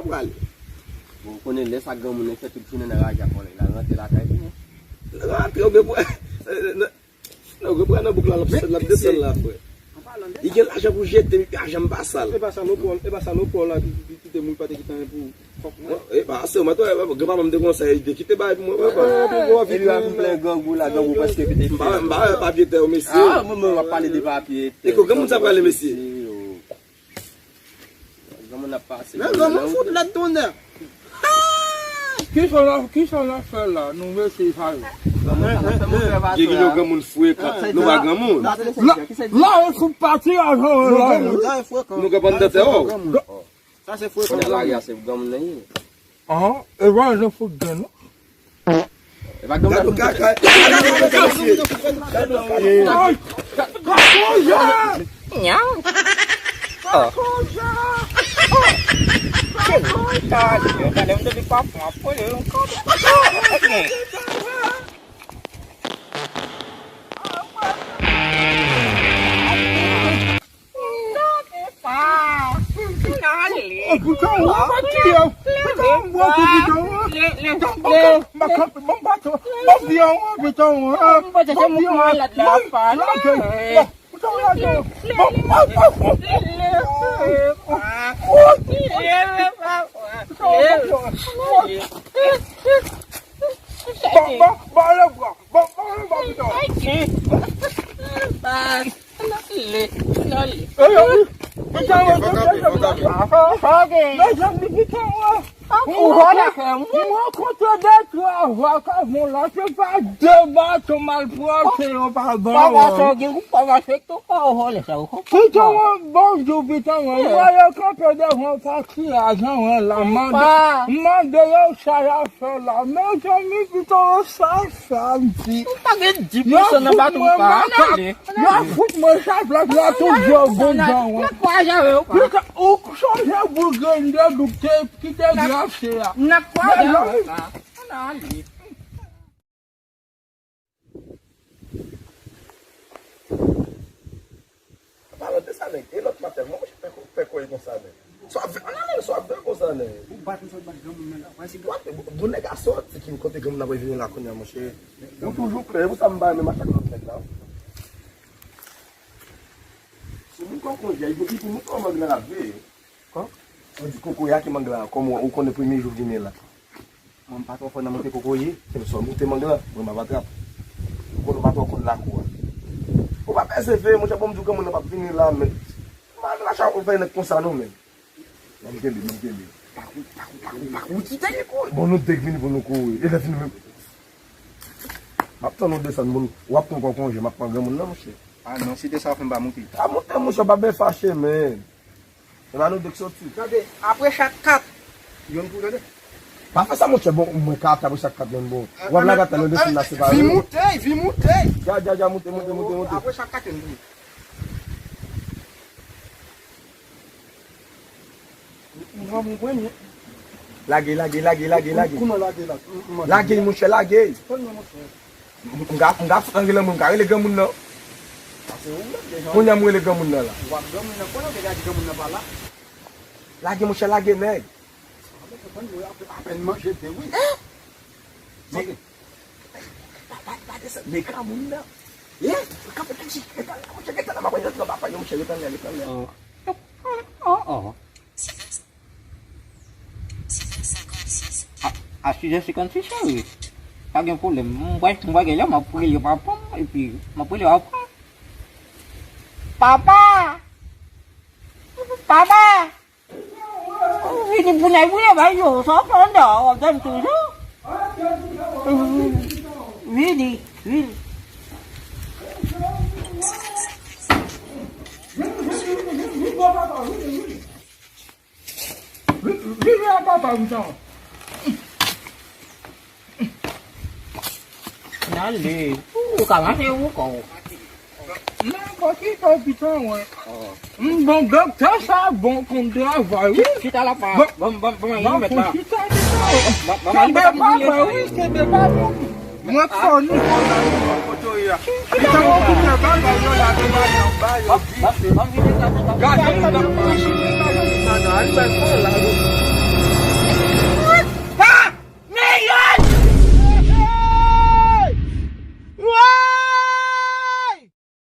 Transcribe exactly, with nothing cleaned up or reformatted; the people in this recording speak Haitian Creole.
Pral. Bon, ou konnen lè sa granmoun nan fè tout jounen nan raje ak kòlèg la, rantre lakay li. Rantre, ou gen pou. Non, ou gen pou nan bouk la, l ap desann la, frè. Li gen lajan pou jete, li pa janm pa sal. E pa sa lopò, e pa sa lopò la ki, ki, ki kite mwen pa te kite anyen pou fòk mwen. E pa se mwen, granpapa m te konsa, li te kite bagay pou mwen, papa. Epi la pou plen grangou la, grangou prèske pete. M pa, m pa wè papye tè yo, mesye. Ah, mwen, mwen, w ap pale de papye tè. E ko granmoun sa prale, mesye? Granmoun ap pase. Men granmoun fout lòt tonnè. Kisa n ap, kisa n ap fè la? Nou mesye sa yo. Granmoun sa n ap fè, mon frè, pa Gigi, nou granmoun frekan. Nou pa granmoun. La, la, e sou pati a, la. Nou granmoun, sa e frekan. Nou gen bann dantè, oh. Sa se frekan. Konnen lari a se granmoun nan ye. Ah, e pa jan fout gen, non. E pa granmoun. Gad yon kaka. Gad yon kaka, mesye. Gad yon kaka. Nyaw. Oh. Tande, tande, m te di papa, m ap pran yon kaka. Tande pa. N ale. Oh, putain, w ap tiye. Putain, m bwè kou, putain. Putain, m bwè kou, m pa kanpe, ban m baton. Ban m vye, putain. Ban m vye, lage. Putain, lage. Ban m, ban m, ban m. Ban, ban, ban le bra. Ban, ban le bra, putain. Mezanmi, putain, wè. Mwen rankontre de travay avon la, se pa de baton malpwòpte yo pa ban. Putain, wè, bonjou, putain, wè. Mwen yo kanpe devan pati a, jan wè la, mande, mande yo sa y ap fè la. Mezanmi, putain, wè sa. Sa m di. Ou pa gen di pou san nan baton pa, n ale. Yo fout mwen chaplak la, tout yo bon jan, wi. N ap kwaze avè w, pa. Pita, ou sonje boul grenn de douk te, ki te grase a. N ap kwaze avè w, pa. N ale. An palan de sa, nèg, e lòt matèl, mwen, mwen fè kò, fè kò e konsa, nèg. Sa w ap fè, an ale, sa w ap fè konsa, nèg. Ou bat, ou sot bat granmoun nan la, w a si. Bon, bon, nèg a sòti ki kote granmoun nan vini la kounye a, monchè. Ou toujou prè, e pou sa m bay menm a chak lòt nèg la. Si moun kon konjè, li pou, li pou moun kon mang nan ap veye. Kon? Ou di kokoye a ki mang la, kòm ou, ou konnen premye jou vini la. Mwen m pa twò fò nan moute kokoye. Se sou moute mang lan, mwen m ap atrap. Ou konn ou pa twò konn lakou a. Ou pa pèse fè, monchè, bon, m di w granmoun nan p ap vini la, men. M pa nan lacha ou fè nèg konsa non, men. Ban m kenbe, ban m kenbe. Pakou, pakou, pakou, pakou, ti tèt li kouri. Bon, nou te vini pou nou kouri. E lè fini menm. M ap tann ou desann, moun, w ap pran kò konje, m ap pran granmoun nan, monchè. Ah non, si te sa w fè m pa moute. Pa moute, monchè, pa byen fache, men. E pa nou de k soti. Tande, apre chak kat, yonn pou tande. Pa fè sa, monchè, bon, mwen ka apre chak kat, yonn bon. W ap lage atè, nou desann la, se pa vre. Vin moute, vin moute. Ja, ja, ja, moute, moute, moute, moute. Apre chak kat, yonn pou. Mwen, mwen premye. Lage, lage, lage, lage, lage. Kouman lage la? Lage, monchè, lage. Konn mwen, monchè. M ka, m ka fout antre nan mwen, m ka rele granmoun nan. Pase ou menm deja. Kounye a m rele granmoun nan la. W ap granmoun nan, konnen w deja di granmoun nan pa la. Lage, monchè, lage, nèg. Apèn manje de wi. Men, pa, pa, pa desann, men granmoun nan. Ye, kanpe, kanpe, gentan la, monchè, gentan la, m ap rantre nan papa yo, monchè, gentan la, gentan la. Oh, oh, oh. A, a sizè senkannsis, cheri. Pa gen pwoblèm. M pral, m pral gen lè, m ap rele papa m, epi m ap rele papa m. Papa! Papa! Ou vini pou nèg ou ye bay yo, sa w fè anndan an, w ap dòmi toujou? Vini, vini. Vini a papa m tan. N ale. Ou ka mache ou kò w. Nan pati sa pitan wè. M bon doktè sa bon konn travay wi. Chita la pa. Bon, bon, bon, bon, bon, bon, chita pitan wè. Kenbe papa wi, kenbe papa. Mwen fò nou. Chita wè kounye bagay yo la, bagay yo. Gade moun nan.